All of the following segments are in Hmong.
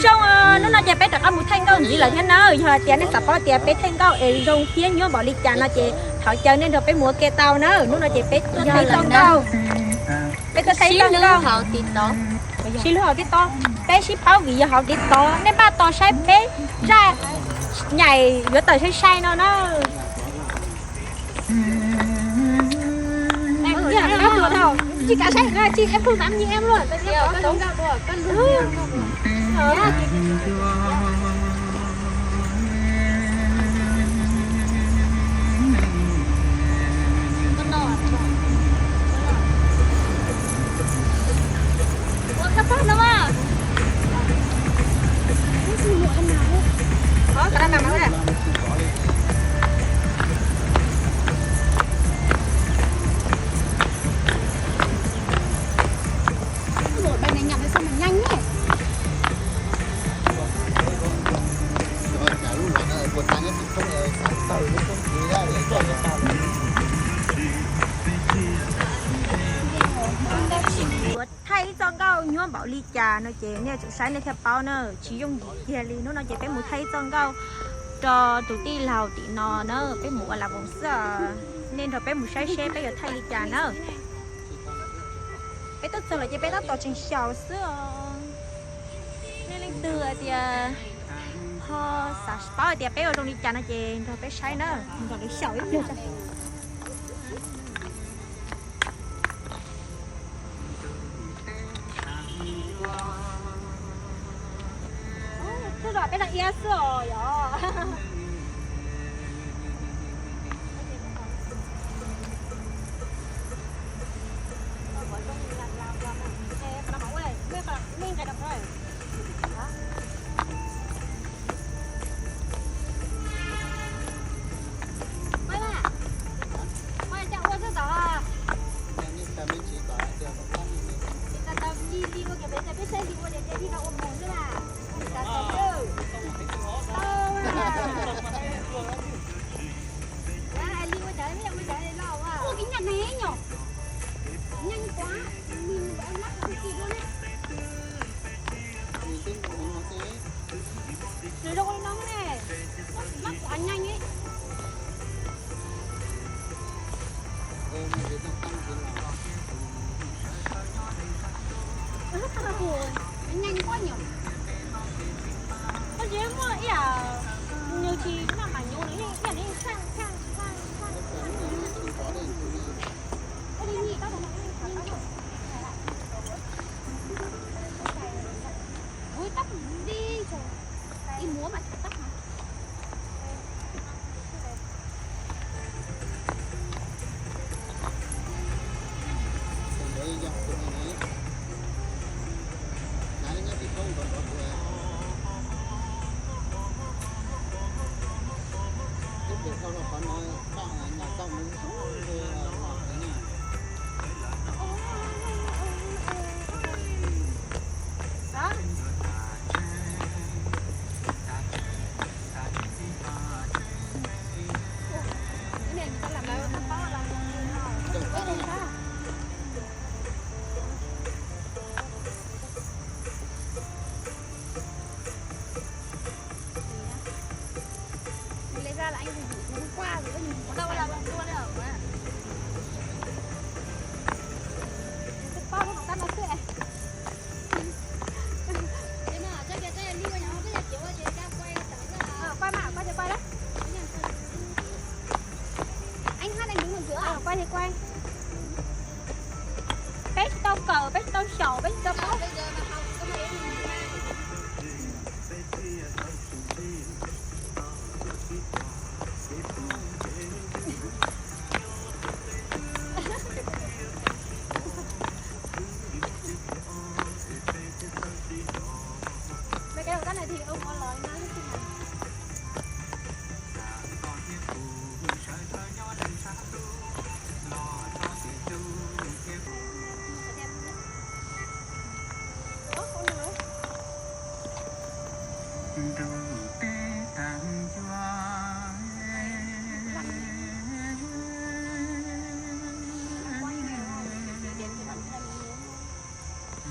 Zoo, hnub no ces peb rov qab mus thaij nkauj ntxiv lawm thiab na. Yog hais tias nej xav paub tias peb thaij nkauj es zoo thiab nyuaj npaum li cas no ces thov caw nej nrog peb mus ua ke tau na. Hnub no ces peb thaij txoj nkauj, peb tuaj thaij txoj nkauj hauv TikTok. Sib hlub hauv TikTok, peb sib paub vim yog hauv TikTok, nej npaj tos saib peb zaj nyaim yuav tawm sai sai no na. Tsis kav saib, tsis em phun tám mươi em luôn. Ôi, bài này nhảy sao mà nhanh thế? Thaij ib txoj nkauj nyuaj npaum li cas no ces nej tsum saib nej thiaj paub na, tsis yooj yim kiag li. Hnub no ces peb mus thaij ib txoj nkauj rau tus tij laug tim no na, peb mus ua lam voos xwb os. Nej nrog peb mus saib seb peb yuav thaij li cas na. Peb tuaj txog lawm ces peb tab tom tseem xyaum xwb os. Nej leej twg hais tias ho xav paub hais tias peb ua zoo li cas no ces nrog peb saib na, nrog lawv xyaum ib pliag. Twb zom peb dag iab xwb os yom. Nws zoo li no ne, mab quav nyeej. Nyeej quaj nyom. Koj tsis muaj ib yam, nws tsis noj mas nyuv nws yeej ib yam li khaj khaj khaj khaj. Ua li tab tom no. Ui, tab tom li ib muab mas tab. Quay mà, quay thì quay đấy. Anh hát, anh đứng ở giữa à? Quay thì quay. Peb tsis tau kawm, peb tsis tau xyaum, peb tsis tau paub. Mấy cái đầu tắt này thì ông có nói nó như thế nào? Ntuj teb tag ncua,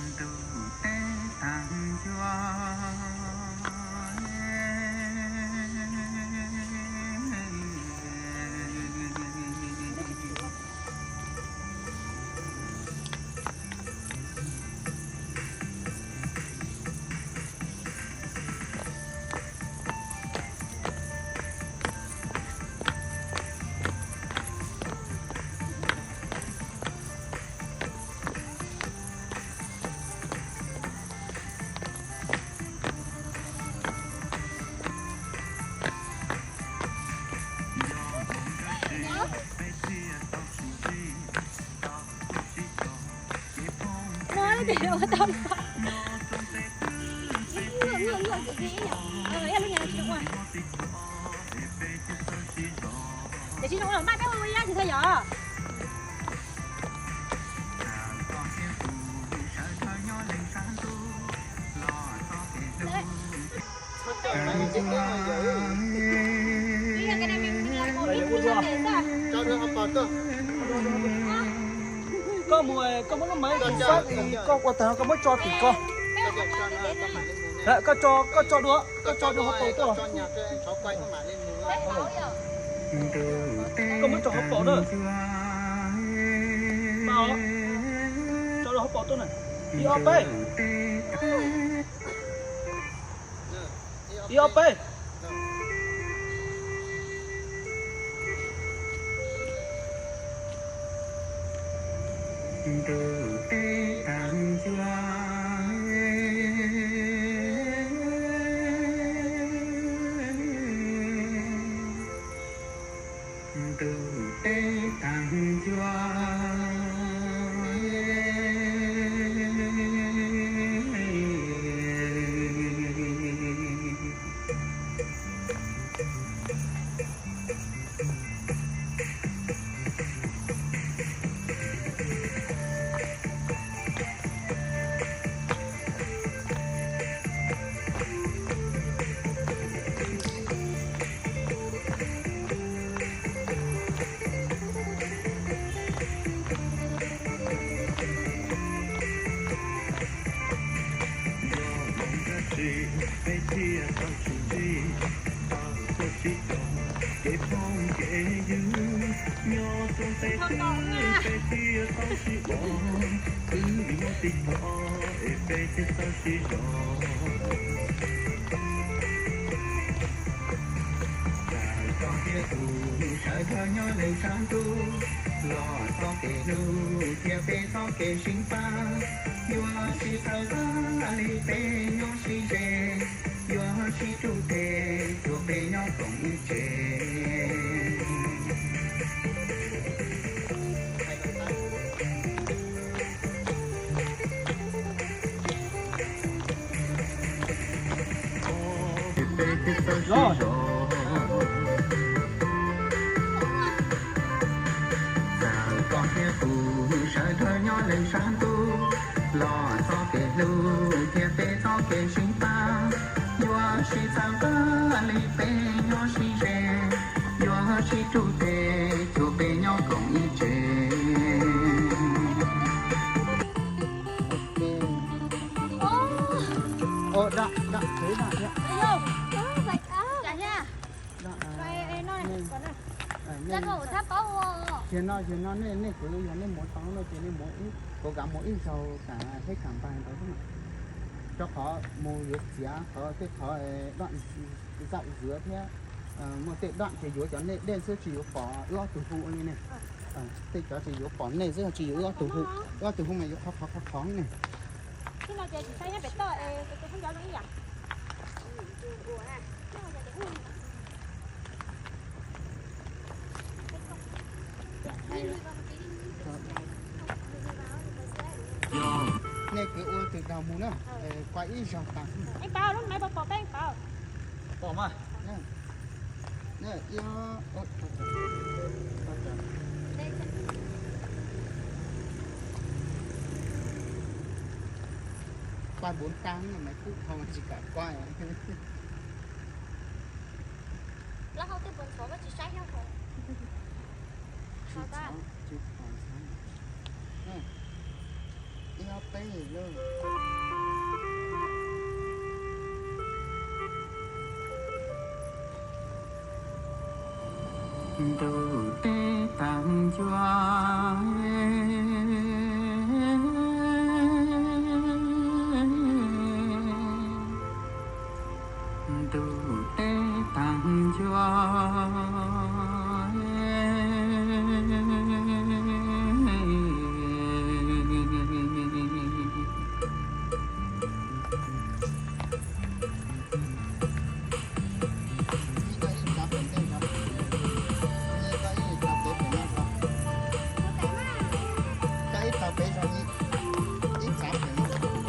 ntuj teb tag ncua. Tiam sis no los maj peb ua yab tsis tau yom. Koj mus, koj muab lub maiv kuv saib, koj ua tag koj muab tso tim ko. Koj tso, koj tso dua, koj tso dua hauv paus tuaj. Koj muab tso hauv paus na. Tso dua hauv paus tuaj na. Ib ob peb. Ib ob peb. Ntuj teb taag ncua, ntuj teb taag ncua. Yog moog dab tsi peb thiaj tau sib ntsib, tau tuaj sib cog kev phooj kev ywg, nyob roob teb twg peb thiaj tau sib pom, twb muaj tib thom es peb thiaj tau sib zog. Txawm koj thiab kuv sawv dlawg nyob leej sab ntuj, los txoj kev hlub thiab peb txoj kev sib pab, yuav sib txhawb nqa li peb nyob sib ze, yuav sib rub tes cuag peb nyob koom ib tsev. Peb thiaj tau sib zog. Txawm koj thiab kuv sawv dlawg nyob leej sab ntuj, los txoj kev hlub thiab peb txoj kev sib pab, yuav sib txhawb nqa li peb nyob sib ze, yuav sib rub tes cuag peb nyob koom ib tsev. Ces no, ces no nej, nej kwv yog nej mus tau no ces nej mus ib, kuv kav mus ib zaug kam heb kam npag ntawd xwb mas. Rau qhov mus yuav txiav qhov tej qhov doj zaum zuav thiab muaj tej doj ces yuav cov nej dej xwb tsis yuav pom wb ob tug hu ua li ne. Tej cov ces yuav pom nej xwb tsis yuav wb ob tug hu, wb ob tug hu mas yuav qhov qhov qhov qhov ne. Nej kwv ua tus daug mus na, kuv ib zaug tas. Pom mas. Paj npuv tag mas kuj tho tsis kam paj. Lawv hauv twb puas ntxhov koj tsis saib nyob hauv. Tsis txhob, tsis txhob. Ib ob peb lawm. Ntuj teb taag ncua, ntuj teb taag ncua. Ib txav pem no, ib txav pem no.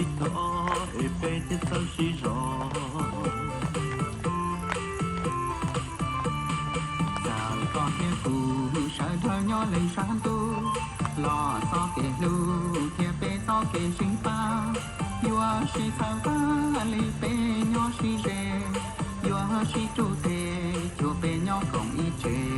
Txog es peb thiaj txawj sib zog. Txawm koj thiab kuv sawv daws nyob leej sab ntuj, los txoj kev hlub thiab peb txoj kev sib pab, yuav sib txhawb pab li peb nyob sib ze, yuav sib rub tes cuag peb nyob koom ib tsev.